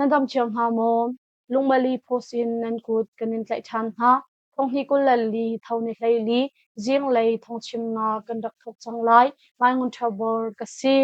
Nan dam cio hna maw? Lungmali post in nan kut kan in tlaih ṭhan hna. Thonghni 24 tho ni 14 zinglei thawngchimnak kan rak thawk cang lai. Mai Ngun Ṭha Bor ka si.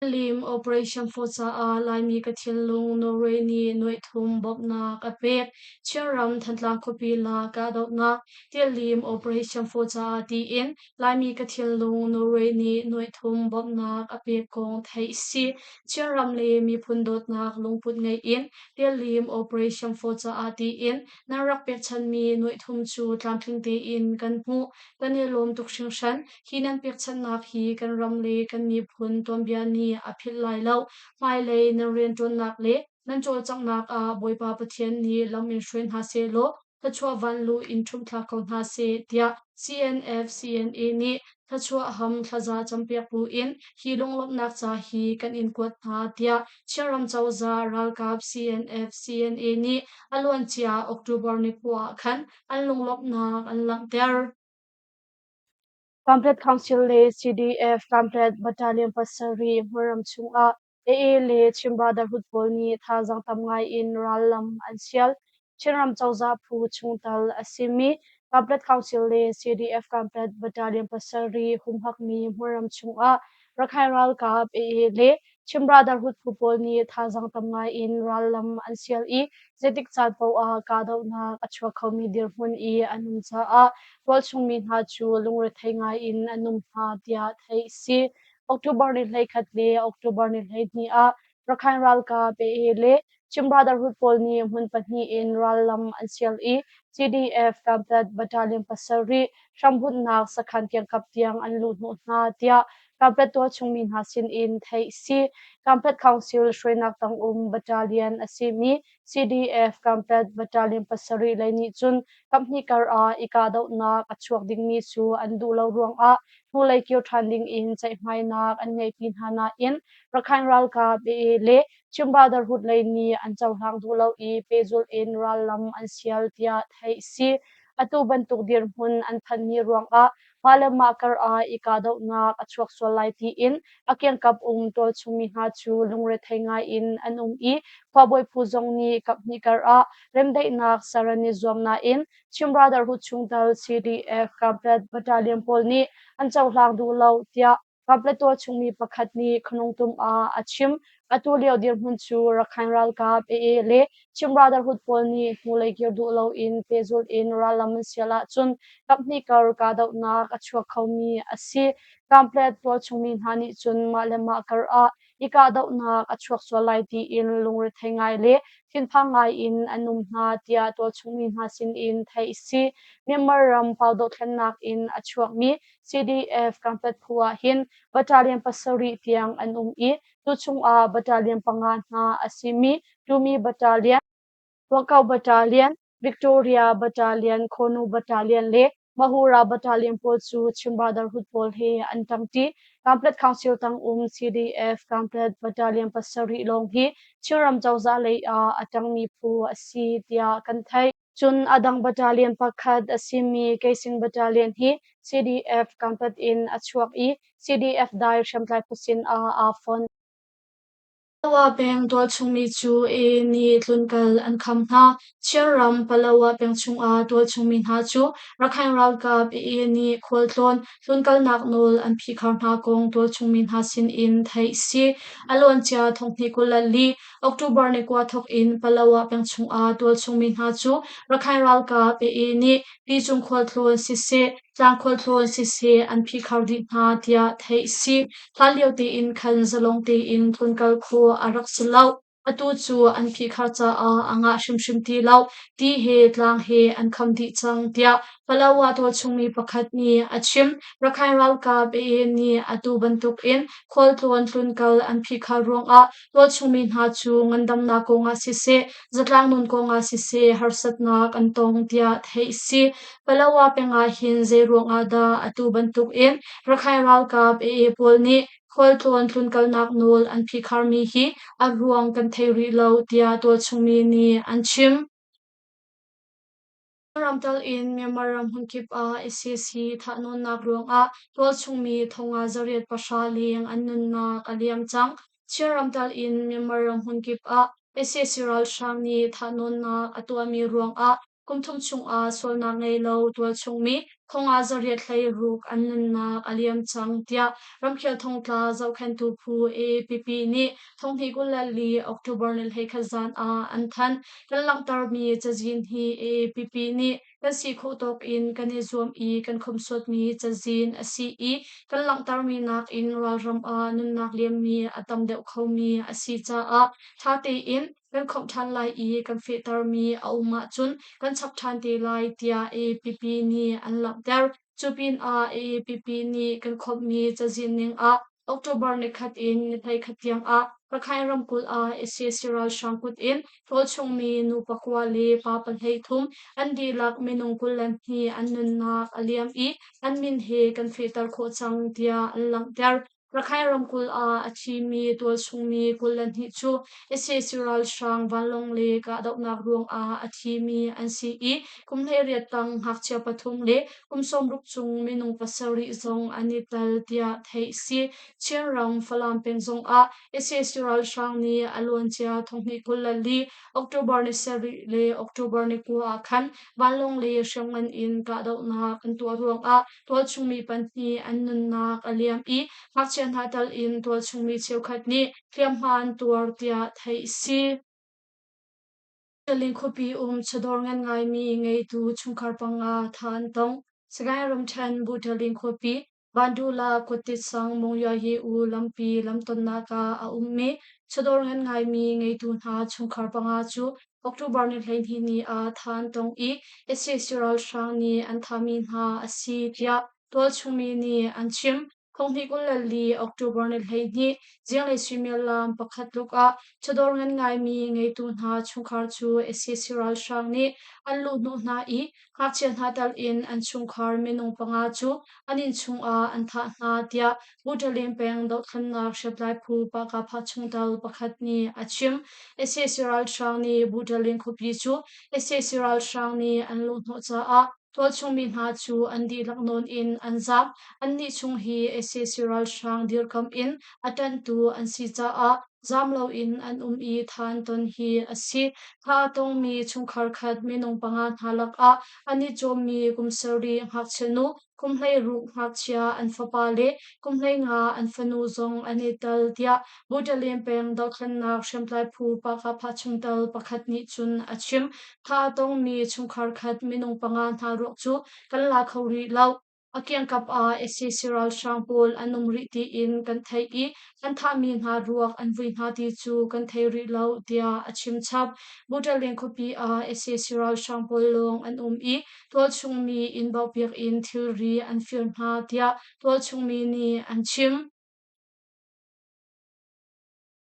Lim Operation for caah Laimi ka thinlung Norway nih nuaithum bawmhnak a pek. Chinram Thantlang khuapi la kahdohnak Tilim Operation for caah tiin Laimi ka thinlung Norway nih nuaithum bawmhnak a pek kong theih si. Chinram le miphun dawtnak lungput ngei in Tilim Operation for caah tiin nan rak pekchanmi nuaithum cu tlamtling tein kan hmuh. Kan i lawm tuk hringhran. Hi nan pekchanhnak hi kan ram le kan miphun tuanbia nih a philh lai lo. Hmailei nan rianṭuannak le nan cawlcanghnak ah Bawipa Pathian nih lam in hruai hna sehlaw thluachuah vanluh in ṭhumhthlak ko hna seh, tiah CNF CNA nih thluachuah ham thlaza campiak buin hi lunglawmhnak ca hi kan in kuat hna, tiah Chinram cozah ralkap CNF CNA nih a luancia October ni 9 ah khan an lunglawmhnak an langhter. Kanpetlet Council le CDF Kanpetlet Battalion 7 hmunram chungah AA le Chin Brotherhood pawl nih thazaang tam ngai in rallam an sial. Chinram cozah phu chungtel a simi Kanpetlet Council le CDF Kanpetlet Battalion 7 humhakmi hmunram chungah Rakhine ralkap AA le Chin Brotherhood phu pawl nih thazaang tam ngai in rallam an sial i zeitik caan paoh ah kahdohnak a chuak khomi dirhmun i an um caah tualchung mi hna cu lungrethei ngai in an um hna tiah theih a si. October ni 11 le October ni 12 ah Rakhine ralkap AA le Chin Brotherhood pawl nih hmun pahnih in rallam an sial i CDF Kanpetlet Battalion 7 hramhunnak sakhan kiangkap tiang an luhhnawh hna tiah Kanpetlet tualchung mi hna sinin theih si. Kanpetlet Council hruainak tangum battalion a simi CDF Kanpetlet Battalion 7 lei nih cun kaphnih kar ah i kahdohnak a chuak dingmi cu an duh lo ruangah hnulei kir ṭhan dingin ceihmainak an ngeihpi hna nain Rakhine ralkap AA le Chin Brotherhood lei nih an cohlang duh lo i pehzulh in rallam an sial tiah theih si. Atu bantuk dirhmun an phanmi ruangah mah le mah kar ah i kahdohnak a chuak sual lai tiin a kiangkap um tualchung mi hna cu lungrethei ngai in an um i khuabawi phu zong nih kaphnih kar ah remdaihnak ser an i zuam nain Chin Brotherhood chungtel CDF Kanpetlet Battalion pawl nih an cohlang duh lo tiah Kanpetlet tualchungmi pakhat nih Khanungtum ah a chim. Atu lio dirhmun cu Rakhine ralkap AA le Chin Brotherhood pawl nih hnulei kir duh loin pehzulh in rallam an sial ahcun kaphnih kar kahdohnak a chuak khomi a si. Kanpetlet tualchungmi hna nih cun mah le mah kar ah i kahdohnak a chuak sual lai tiin lungrethei ngai le thinphang ngai in an um hna tiah tualchungmi hna sinin theih a si. Myanmar ram pau dothlennak in a chuakmi CDF Kanpetlet phu ah hin battalion 7 tiang an um i tuchung ah battalion 5 hna a simi Tumi Battalion, Wakau Battalion, Victoria Battalion, Khonu Battalion le Mahura Battalion pawl cu Chin Brotherhood pawl he an ṭangṭi. Kanpetlet Council tang um CDF Kanpetlet Battalion 7 lawng hi Chinram cozah lei ah a ṭangmi phu a si tiah kan theih. Cun a dang battalion pakhat a simi Keising Battalion hi CDF Kanpetlet in a chuak i CDF dai hriamtlai phu sin ah aa fonh. Palawa peng tualchungmi cu AA nih tlunkal an kham hna. Chinram Palawa peng chungah tualchungmi hna cu Rakhine ralkap AA nih khualtlawn tlunkalnak nawl an phihkhar hna kong tualchungmi hna sinin theih a si. A luancia thonghnih 24 October ni 9 thawk in Palawa peng chungah tualchungmi hna cu Rakhine ralkap AA nih ticung khualtlawn siseh, tlang khualtlawn siseh an phihkhar dih hna tiah theih a si. Hlanlio tein khan zalong tein tlunkal khawh a rak si lo. Atu cu an phihkhar caah a ngah hrimhrim ti lo. Ti he tlang he an kham dih cang tiah Palawa tualchungmi pakhat nih a chim. Rakhine ralkap AA nih atu bantukin khualtlawn tlunkal an phihkhar ruangah tualchungmi hna cu ngandamnak kongah siseh, zatlang nun kongah siseh harsatnak an tong tiah theih a si. Palawa peng ah hin zei ruangah dah atu bantukin Rakhine ralkap AA pawl nih khualtlawn tlunkalnak nawl an phihkharmi hi a ruang kan thei rih lo tiah tualchungmi nih an chim. Ramtal in Myanmar ram hmunkip ah sac thahnawnnak ruangah tualchungmi thonga zariat pahra leng an nunnak a liam cang. Chin ramtal in Myanmar ram hmunkip ah sac ralhrang nih thahnawnnak a tuahmi ruangah kum thum chungah sualnak ngei lo tualchungmi thonga zariat 16 an nunnak a liam cang tiah ramkhel thongtla zohkhenhtu phu AAPP nih 2024 October ni 21 zan ah an thanh. Kan langhtermi cazin hi AAPP nih kan si khawh tawk in kan i zuam i kan khomhsuatmi cazin a si i kan langhtermi nakin ralram ah nunnak liammi a tam deuh khomi a si caah ṭha tein kan khomh ṭhan lai i kan fehtermi a um ahcun kan chap ṭhan te lai tiah AAPP nih an langhter. Cu pinah AAPP nih kan khomhmi cazin ning ah October nikhat in ni 11 tiang ah Rakhine ramkulh ah sac ralhrang kut in tualchungmi nu pakua le pa 13 an dihlak minung 22 an nunnak a liam i an min he kan fehter khawh cang tiah an langhter. Rakhine ramkulh ah a thimi tualchungmi 22 cu sac ralhrang vanlawng le kahdohnak ruangah a thimi an si i kum 18 tang ngakchia pathum le kum 60 cung minung pasarih zong an i tel tiah theih si. Chinram Falam peng zongah sac ralhrang nih a luancia 2024 October ni 7 le October ni 9 ah khan vanlawng le hriamngan in kahdohnak an tuah ruangah tualchungmi pahnih an nunnak a liam i ngakchia hna tal in tualchungmi cheukhat nih hliamhma an tuar tiah theih a si. Ṭaling khuapi um chawdawr ngan ngaimi ngeitu chungkhar panga tha an tong. Sagaing ramṭhen Buṭaling khuapi Bandula khuatit sang Mongyaye-u lampi lamtonnak ah a ummi chawdawr ngan ngaimi ngeitu hna chungkhar panga cu October ni 12 ni ah tha an tong i sac ralhrang nih an thahmi hna a si tiah tualchungmi nih an chim. 2024 October ni 12 zinglei suimilam pakhat tluk ah chawdawr ngan ngaimi ngeitu hna chungkhar cu sac ralhrang nih an luhhnawh hna i ngakchia hna tal in an chungkhar minung panga cu an inn chungah an thah hna tiah Buṭalin peng dohthlennak hriamtlai phu Pahkapha chungtel pakhat nih a chim. Sac ralhrang nih Buṭalin khuapi cu sac ralhrang nih an luhhnawh caah tualchungmi hna cu an dihlak nawn in an zaam. Annih chung hi sac ralhrang dirkamh in a ṭanhtu an si caah zaam loin an um i tha an ton hi a si. Tha a tongmi chungkhar khat minung panga hna lakah an i cawmmi kum sarih ngakchia nu kum 16 ngakchia an fapa le kum 15 an fanu zong an i tel tiah Buṭalin peng dohthlennak hriamtlai phu Pahkapha chungtel pakhat nih cun a chim. Tha a tongmi chungkhar khat minung panga hna ruak cu kan la kho rih lo. A kiangkap ah sac ralhrang pawl an um rih tiin kan theih i an thahmi hna ruak an vui hna ti cu kan thei rih lo tiah a chim chap. Buṭalin khuapi ah sac ralhrang pawl lawng an um i tualchungmi inn bauhpiak in thilri an fir hna tiah tualchungmi nih an chim.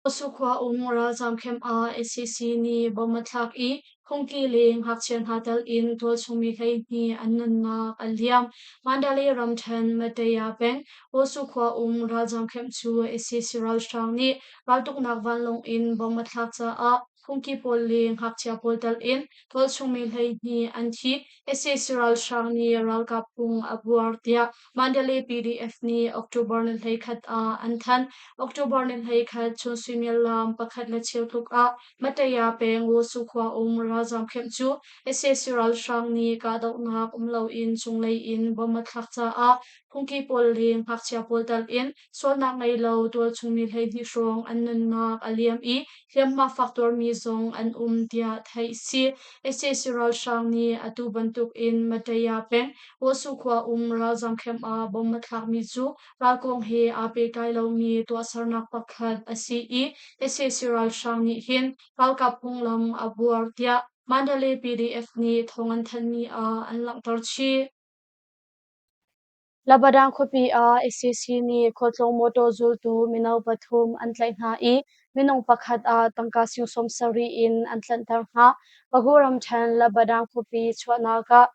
Khua um ralzaam camp ah sac nih bomb a thlak i phungki le ngakchia hna tel in tualchungmi 12 an nunnak a liam. Mandalay ramṭhen Mataya peng Osu khua um ralzaam camp cu sac ralhrang nih raltuknak vanlawng in bomb a thlak caah phungki pawl le ngakchia pawl tel in tualchungmi 12 an thi. Sac ralhrang nih ralkap phung a buar tiah Mandalay PDF nih October ni 11 ah an thanh. October ni 11 chun suimilam pakhat le cheu tluk ah Mataya peng Wosu khua um ralzaam camp cu sac ralhrang nih kahdohnak um loin cunglei in bomb a thlak caah phungki pawl le ngakchia pawl tal in sualnak ngei lo tualchungmi 12 hrawng an nunnak a liam i hliamhma fak tuarmi zong an um tiah theih si. Sac ralhrang nih atu bantuk in Mataya peng Wosu khua um ralzaam camp ah bomb a thlakmi cu ralkong he aa pehtlai lomi tuahsernak pakhat a si i sac ralhrang nih hin ralkap phunglam a buar tiah Mandalay PDF nih thawng an thanhmi ah an langhter chih. Labadang khuapi ah sac nih khualtlawng mawṭaw zultu mino pathum an tlaih hna i minung pakhat ah tangka sing 70 in an tlanhter hna. Pagu ramṭhen Labadang khuapi chuahnak ah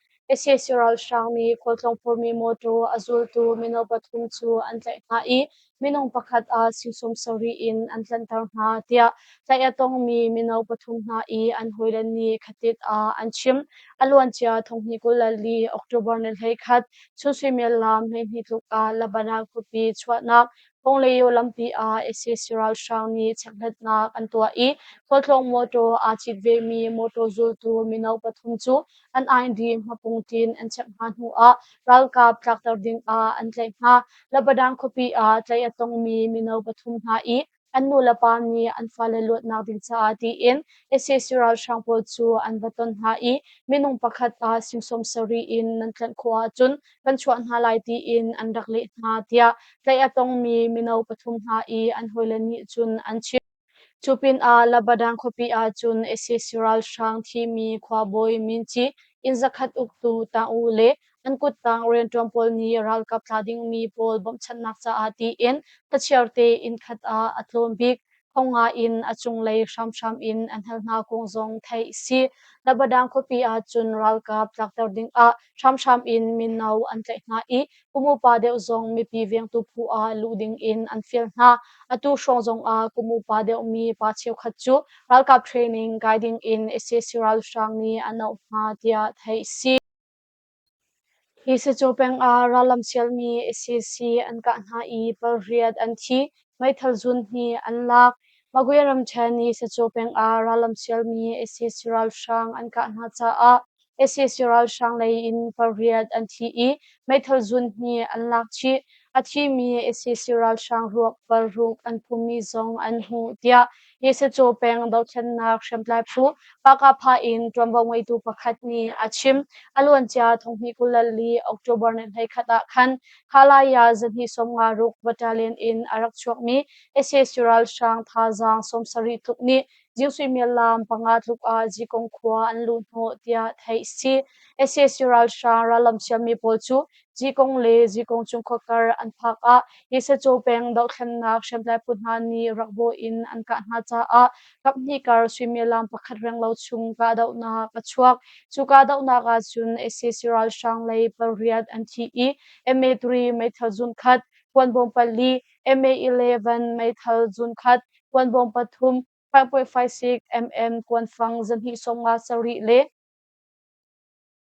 sac ralhrang nih khualtlawng phurmi mawṭaw a zultu mino pathum cu an tlaih hna i minung pakhat ah sing 70 in an tlanhter hna tiah tlaih a tongmi mino pathum hna i an hawile nih khatit ah an chim. A luancia thonghnih 24 October ni 11 chun suimilam 12 tluk ah Lebanon khuapi chuahnak Pongleyo lampi ah sac ralhrang nih chekhlatnak an tuah i khualtlawng mawṭaw aa cit vemi mawṭaw zultu mino pathum cu an ID hmapungṭin an chek hna hnuah ralkap tlakter dingah an tlaih hna. Lebanon khuapi ah tlaih a tongmi mino pathum hna i an nulepa nih an fale luatnak ding caah tiin sac ralhrang pawl cu an va ton hna i minung pakhat ah sing 70 in nan tlanh khawh ahcun kan chuah hna lai tiin an rak leh hna tiah tlaih a tongmi mino pathum hna i an hawile nih cun an chim. Cu pinah Labadang khuapi ah cun sac ralhrang thimi khuabawi Minci inn zakhat uktu Taung le an kuttang rianṭuan pawl nih ralkap tla dingmi pawl bawmhchanhnak caah tiin thlachiarte inn khat ah a tlawm bik thongnga in a cunglei hramhram in an hal hna kong zong theih a si. Labadang khuapi ah cun ralkap tlakter dingah hramhram in mino an tlaih hna i kum upa deuh zong mipi vengtu phu ah luh dingin an fial hna. Atu hrawng zongah kum upa deuhmi pa cheukhat cu ralkap training kai dingin sac ralhrang nih an auh hna tiah theih a si. Hi Sacaw peng ah rallam sialmi sac an kah hna i pariat an thi, meithal zun hnih an lak. Magwe ramṭhen i Sacaw peng ah rallam sialmi sac ralhrang an kah hna caah sac ralhrang lei in pariat an thi i meithal zun hnih an lak chih. A thimi sac ralhrang ruak paruk an phummi zong an hmuh, tiah Yesacaw peng dothlennak hriamtlai phu Pakapha in ṭuanvo ngeitu pakhat nih a chim. A luancia thonghnih 24 October ni 11 ah khan Khalaya zahnih 56 battalion in a rak chuakmi sac ralhrang thazaang 70 tluk nih Jingsuimilam panga tluk ah Zikong khua an luh hnawh tiah theih a si. Sac ralhrang rallam siammi pawl cu Zikong le Zikong cung khuakar an phak ah Yesacaw peng dohthlennak hriamtlai phu hna nih rakbaw in an kah hna caah kaphnih kar suimilam pakhat renglo chung kahdohnak a chuak. Cu kahdohnak ahcun sac ralhrang lei pariat an thi i MA3 meithal zun khat, kuanbawm pali, MA11 meithal zun khat, kuanbawm pathum, 5.56 mm kuanfang zahnih 57 le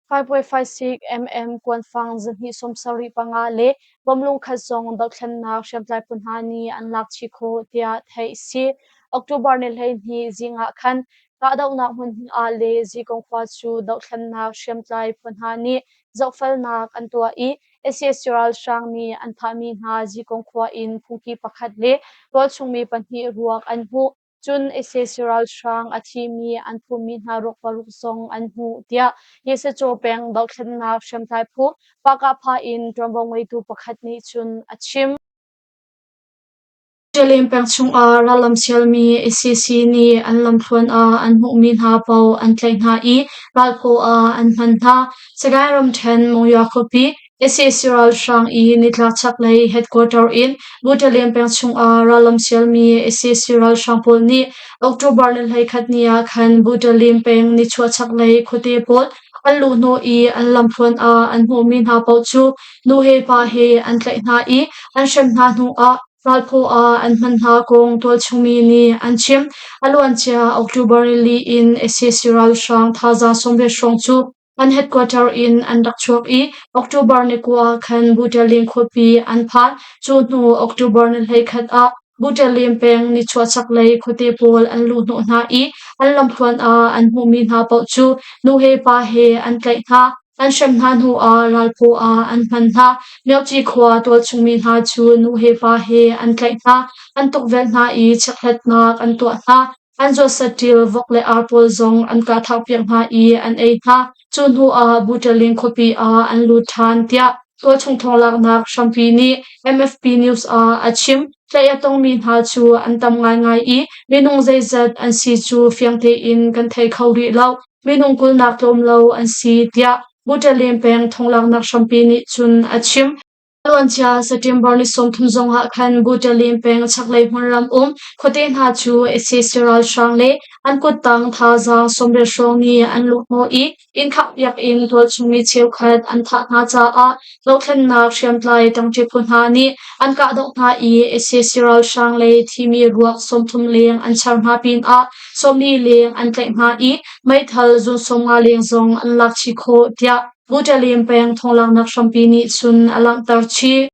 5.56 mm kuanfang zahnih 75 le bomlung khat zong dohthlennak hriamtlai phu hna nih an lak chih khawh tiah theih a si. October ni 12 zing ah khan kahdohnak hmun ah le Zikong khua cu dohthlennak hriamtlai phu hna nih zohfelnak an tuah i sac ralhrang nih an thahmi hna Zikong khua in phungki pakhat le tualchungmi pahnih ruak an hmuh. Cun sac ralhrang a thimi an phummi hna ruak paruk zong an hmuh tiah Yesacaw peng dohthlennak hriamtlai phu Pakapha in ṭuanvo ngeitu pakhat nih cun a chim. Ṭialem peng chungah rallam sialmi sac nih an lamthluan ah an hmuhmi hna paoh an tlaih hna i ralphaw ah an hman hna. Sagaing ramṭhen Monywa khuapi sac ralhrang i nitlak chaklei headquarter in Butalian peng chungah rallam sialmi sac ralhrang pawl nih October ni 11 ni ah khan Butalian peng nichuah chaklei khuate pawl an luhhnawh i an lamthluan ah an hmuhmi hna paoh cu nu he pa he an tlaih hna i an hrem hna hnuah ralphaw ah an hman hna kong tualchungmi nih an chim. A luancia October nili in sac ralhrang thazaang 80 hrawng cu an headquarter in an rak chuak i October ni kua khan Butalian khuapi an phan. Cu hnu October ni 11 ah Butalian peng nichuah chaklei khuate pawl an luhhnawh hna i an lamthluan ah an hmuhmi hna paoh cu nu he pa he an tlaih hna. An hrem hna hnu ah ralphaw ah an hman hna. Myoci khua tualchungmi hna cu nu he pa he an tlaih hna, an tukvelh hna i chekhlatnak an tuah hna. An zuat saṭil vok le ar pawl zong an kahthahpiak hna i an ei hna. Cu hnu ah Butaling khuapi ah an lut ṭhan, tiah tualchung thawnglaknak hrampi nih MFP News ah a chim. Tlaih a tongmi hna cu an tam ngaingai i minung zeizat an si cu fiang tein kan thei kho rih lo. Minung kulnak tlawm lo an si, tiah Butaling peng thawnglaknak hrampi nih cun a chim. Luancia September ni 30 zongah khan Butalin peng chaklei hmunram um khuate hna cu sac ralhrang le an kuttang thazaang 80 hrawng nih an luhhnawh i inn khangh in tualchung mi cheukhat an thah hna caah dothlennak hriamtlai ṭangṭi phu hna nih an kahdoh hna i sac ralhrang lei thimi ruak 30 leng an char hna pinah 40 leng an tlaih hna i meithal zun 50 leng zong an lak chih khawh tiah Butalin peng thonglaknak hrampi nih cun a langhter chih.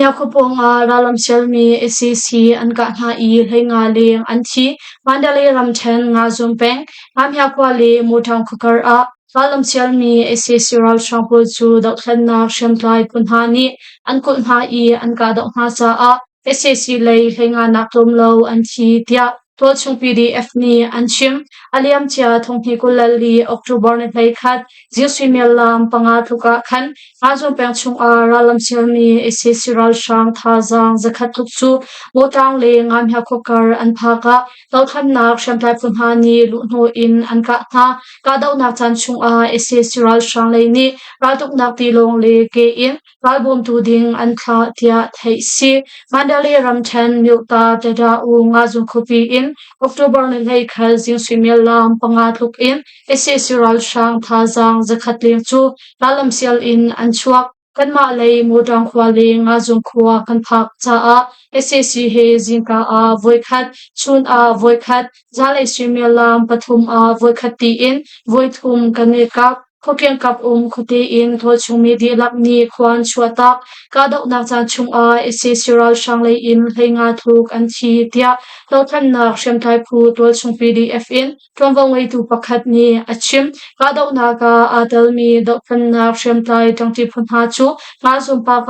Khuapawng ah rallam sialmi sac an kah hna i 15 leng an thi. Mandalay ramṭhen Ngazum peng Ngamhia khua le Mawṭaung khuakar ah rallam sialmi sac ralhrang pawl cu dohthlennak hriamtlai phu hna nih an kulh hna i an kahdoh hna caah sac lei 15 nak tlawm lo an thi tiah tualchung PDF nih an chim. A liamcia 2024 October ni 21 zing suimilam 5 tluk ah khan Ngazun peng chungah rallam sialmi sac ralhrang thazaang 100 tluk cu Mawtlang le Ngamhia khuakar an phak ah dothlannak hriamtlai phu hna nih luhhnawh in an kah hna. Kahdohnak caan chungah sac ralhrang lei nih raltuknak tilawng le ke in ralbawmtu ding an thlah tiah theih si. Mandalay ramṭhen Myohta Tada U Ngazun khuapi in October ni 21 zing suimilam 5 tluk in sac ralhrang thazaang 100 leng cu rallam sial in an chuak. Kanmah lei Mawṭaang khua le Ngazung khua kan phak caah sac he zingka ah voikhat, chun ah voikhat, zanlei suimilam 3 ah voikhat tiin voithum kan i kap. Khuakiangkap um khuate in tualchungmi dihlak nih khua an chuahtak. Kahdohnak caan chungah sac ralhrang lei in 15 tluk an thi tiah dothlennak hriamtlai phu tualchung PDF in ṭuanvo ngeitu pakhat nih a chim. Kahdohnak ah aa telmi dohthlennak hriamtlai ṭangṭi phu hna cu Ngazum Pah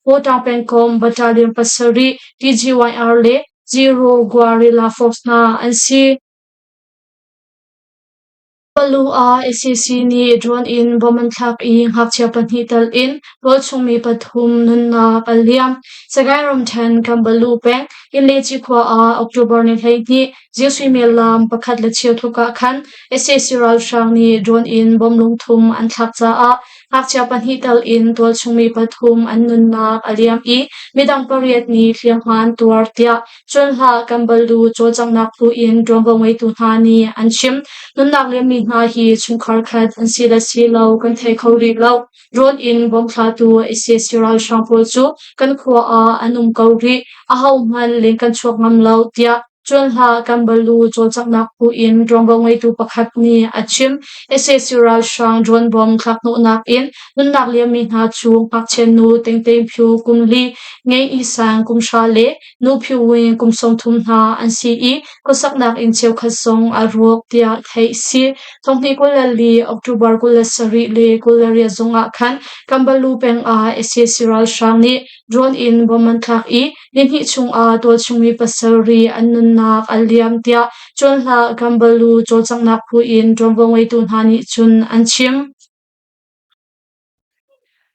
Hawṭang pengkomh Battalion 7, TGYR le Zero Guerrilla Force hna an si. Palu ah sac nih drone in bomb an thlak i ngakchia pahnih tal in tualchungmi pathum nunnak a liam. Sagaing ramṭhen Kambalu peng Inleci khua ah October ni 12 zing suimilam 1 le cheu tluk ah khan sac ralhrang nih drone in bomb lungthum an thlak caah ngakchia pahnih tal in tualchungmi pathum an nunnak a liam i midang pariat nih hliamhma an tuar tiah Cunhlah Kambalu cawlcanghnak phu in ṭuanvo ngeitu hna nih an chim. Nunnak liammi hna hi chungkhar khat an si le si lo kan thei kho rih lo. Rawn in bawmthlatu sac ralhrang pawl cu kan khua ah an um ko rih. Ahohmanh leng kan chuak ngam lo tiah Cunhlah Kambalu cawlcanghnak phu in ṭuanvo ngeitu pakhat nih a chim. Sac ralhrang drone bom thlakhnawhnak in nunnak liammi hna cu ngakchia nu Tengteng Phyu kum 4, Ngei I Sang kum 9 le Nu Phyu Win kum 30 hna an si i khuasaknak inn cheukhat zong a rawk tiah theih si. 2024 October 27 le 28 zong ah khan Kambalu peng ah sac ralhrang nih drone in bomb an thlak i nihnih chung ah tualchungmi 7 an nunnak a liam tiah Cuanhlah Kambalu cawlcanghnak phu in ṭuanvo ngeitu hna nih cun an chim.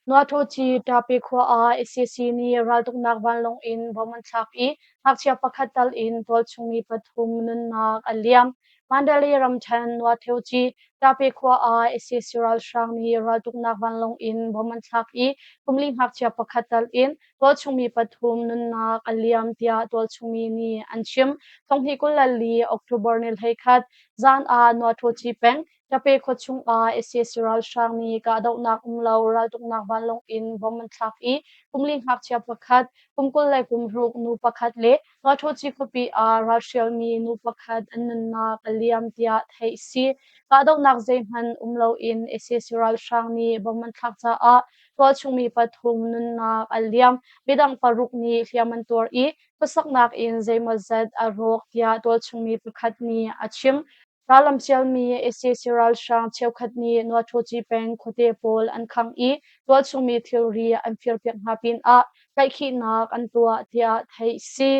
Nuaṭawci Tape khua ah sac nih raltuknak vanlawng in bomb an thlak i ngakchia pakhat tal in tualchungmi pathum nunnak a liam. Mandalay ramṭhen Nuaṭawci Tape khua ah sac ralhrang nih raltuknak vanlawng in bomb an thlak i kumli ngakchia pakhat tal in tualchungmi pathum nunnak a liam tiah tualchungmi nih an chim. 2024 October ni 21 zan ah Nuaṭawci peng Tape khua chungah sac ralhrang nih kahdohnak um lo raltuknak vanlawng in bomb an thlak i kumli ngakchia pakhat, kum 26 nu pakhat le Nuaṭawci khuapi ah ralhrialmi nu pakhat an nunnak a liam tiah theih a si. Kahdohnak zeihmanh um loin sac ralhrang nih bomb an thlak caah tualchungmi pathum nunnak a liam. Midang paruk nih hliam an tuar i khuasaknak in zeimawzat a rawk tiah tualchungmi pakhat nih a chim. Rallam sialmi sac ralhrang cheukhat nih Nuaṭawci peng khuate pawl an khangh i tualchungmi thilri an firpiak hna pinah tlaihkhihnak an tuah tiah theih a si.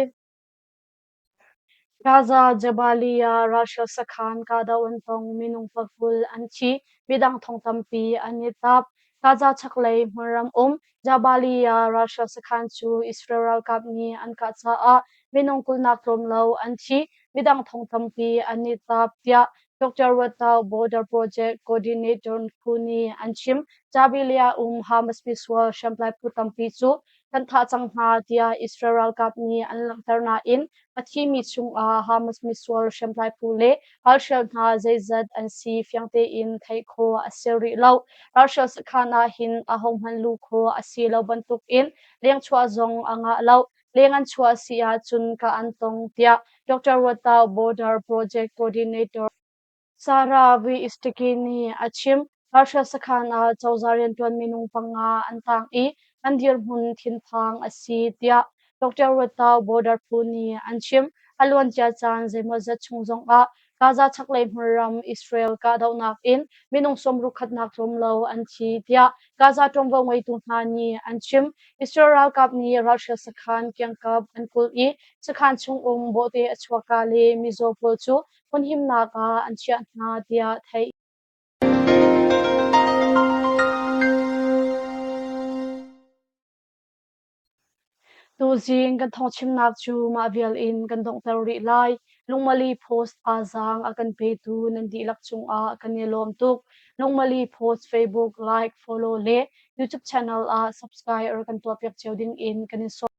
Gaza Jabalia ralhrial sakhan kahdoh an tong minung 20 an thi, midang thong tampi an i tap. Gaza chaklei hmunram um Jabalia ralhrial sakhan cu Israel ralkap nih an kah caah minung 20 nak tlawm lo an thi, midang thong tampi an i tap tiah. Dr. Ruat Border Project Coordinator phu nih an chim. Jabilia um Hamas misual hriamtlai phu tampi cu kan thah cang hna tiah Israel ralkap nih an langhter nain a thimi chungah Hamas misual hriamtlai phu le ralhrial hna zeizat an si fiang tein theih khawh a si rih lo. Ralhrial sakhan ah hin ahohmanh luh khawh a si lo bantukin lengchuah zong a ngah lo. Leng an chuah si ahcun ka an tong tiah Dr. Ruat Border Project Coordinator Sarah V. Istiki nih a chim. Ralhrial sakhan ah cozah rianṭuan minung panga an tang i an dirhmun thinphang a si tiah Dr. Ruat Border phu nih an chim. A luancia caan zeimawzat chung zongah Gaza chaklei hmunram Israel kahdohnak in minung sawmruk khatnak tlawm lo an thi tiah Gaza ṭuanvo ngeitu hna nih an chim. Israel ralkap nih ralhrial sakhan kiangkap an kulh i sakhan chungum bawhte a chuakka le mizaw pawl cu hmunhimnak ah an chiah hna tiah theih. Tuzing kan thawngchimnak cu mah vial in kan donghter rih lai. Lungmali Post thazaang a kan petu nan dihlak cungah kan i lawm tuk. Lungmali Post Facebook like, follow le YouTube channel ah subscribe kan tuahpiak cio ding in kan in sawm.